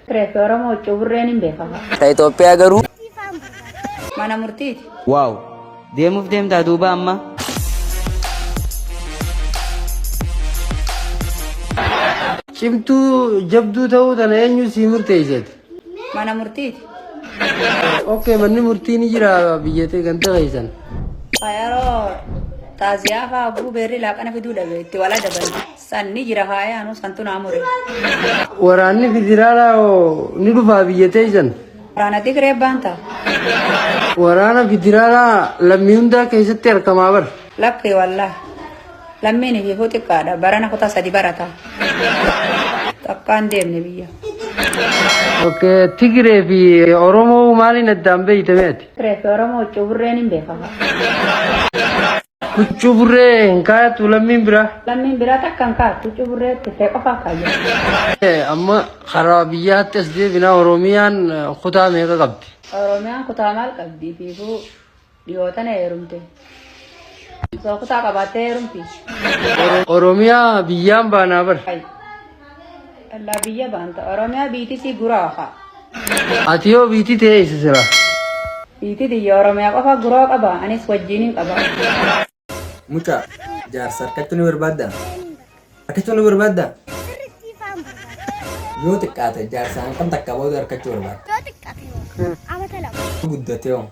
Tigree fi Oromoo huccuu burreen hin beekama. Ta Itoophiyaa garuu. Mana murtiiti. Waaw! Deemuuf deemtaa duuba amma? Cimtuu jabduu ta'uu tana eenyu sii murteessati? Mana murtiiti. Ok manni murtii ni jira biyya tee ganda keessan. Ka yeroo taaziyaa faa hogguu beerri laaqana fiduu dhabe itti wal adaban san ni jira haaya anuu santu naa mure. Waraanni federaalaa hoo ni dhufaa biyya teessan? Waraana Tigree baanta. Waraana federaalaa lammii hundaa keessatti argamaa bar. Lakki wallah. Lammiin ifiifuu xiqqaadha. Barana kutaa sadi barata. Takkaa hin deemne biyya. Ok Tigree fi Oromoo maaliin addaan beeyta mee ati? Tigree fi Oromoo huccuu burreen hin beekama. Huccuu burree hin kaayattu lammiin biraa. Lammiin biraa takka hin kaa'attu huccuu burree itti qofaa kaayyatti. Amma karaa biyyaatti as deebinaa Oromiyaan kutaa meeqa qabdi? Oromiyaan kutaa maal qabdi ifiifuu Dhiyoo tana heerumte. Osoo kutaa qabaattee heerumti. Oromiyaa biyyaan baanaa bar. Ay. Allaa biyya baanta. Oromiyaa biitii sii guraa haa. Ati yoo biitii ta'e eessa sira? Biitii tiyya Oromiyaa qofa guroo qaba. Anis wajjiinin qaba. Mucaa, jaarsa harkachuu ni barbaaddaa? Harkachuu ni barbaaddaa? Sirriitti ifaan barbaada. Yoo xiqqaate jaarsa hanqam takka booda harkachuu barbaadda? Yoo xiqqaate hoo amata 2. Yoo guddate hoo?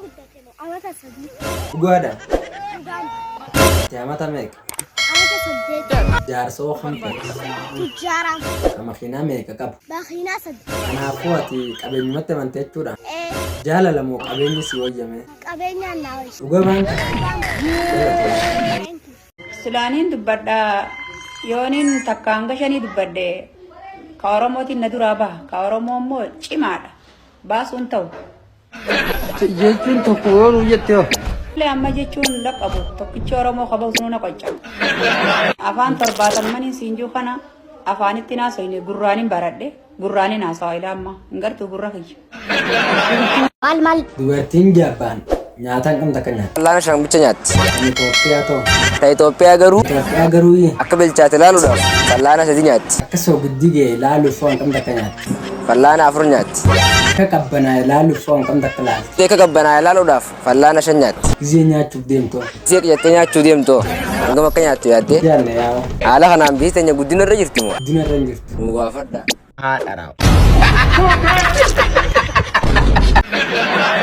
Guddate moo amata 3. Dhugaadha? Dhugaan. Ati amata meeqa? Amata 8. Jaarsa hoo kam feeta? Tujjaaraan. Ka makiinaa meeqa qabu? Makiinaa 3. Kanaafuu ati qabeenyumatti amante jechuudha? Ee. Jaalala moo qabeenyi si wayya mee? Qabeenyaan naa wayya. Dhuga baanta? Dhugaan. Galatoomi. Thank you. Silaaniin dubbadha yooniin takka hanga shanii dubbadhe ka Oromootiin na duraa baha ka Oromoo immoo cimaadha baasuun ta'u. Jechuun tokko yoo nuu jette hoo? Malee amma jechuun hin dhaqqabu tokkichi Oromoo ka bahu sunuu na qocca. Afaan torbaatammaniin siinjuu kana afaanitti naasoyne gurraanin baradhe. Gurraanin haasawa ilaa ammaa. Hin gartuu gurra kiyya. Maal maal. Dubartiin Jaappaan nyaata hangam takka nyaatti? Fal'aana shan bicha nyaatti. Kan Itoophiyaa too? Ta Itoophiyaa garuu Itoophiyaa garuu akka bilchaate laaluudhaaf fal'aana sadi nyaatti. Akka soogiddi ga'e laaluuf hoo hangam takka nyaatti? Fal'aana afur nyaatti. Akka qabbanaa'e laaluuf hoo hangam takka laalti? Akka qabbanaa'e laaluudhaaf fal'aana shan nyaatti. Gizee nyaachuuf deemtu hoo? Gizee qicattee nyaachuu deemtu hoo hangam akka nyaattu yaaddee? Yaadne yaa'oo. Haala kanaan biyyi teenya guddina irra jirti moo? Guddina irra hin jirtu. Nu gaafadhaa. Haadha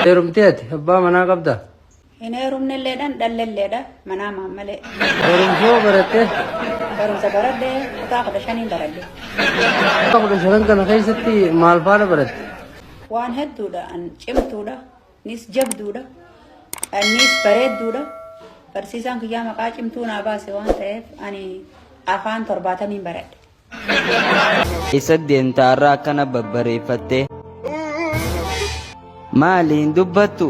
Heerumtee ati abbaa manaa qabdaa? Hin heerumnelleedhaan dhallelleedha manaa maan malee. Barumsa hoo barattee? Barumsa baradhe kutaa 15n baradhe. Kutaa 15 kana keessatti maal faana baratte? Waan hedduudha an cimtuudha nis jabduudha nis bareedduudha barsiisaan kiyyaa maqaa cimtuu naa baase waan ta'eef ani afaan 70n baradhe. Eessa deemta har'a akkana babbareeffattee? Maali hin dubbattu?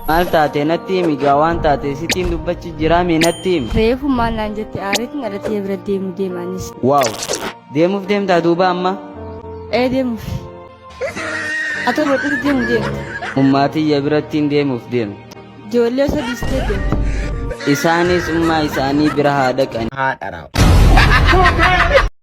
Maal taate natti himi gaa waan taate sittiin dubbachi jiraami natti himi. Reefu maal naan jette aareetiin dhalatee bira deemu deema anis. Waaw! Deemuuf deemtaa duuba amma? Ee deemuuf. Atoo booddeetti deemu deemta. Ummaa tiyya birattiin deemuuf deema. Ijoollee osoo dhiistee deemta. Isaanis ummaa isaanii bira haa dhaqani. Haadha.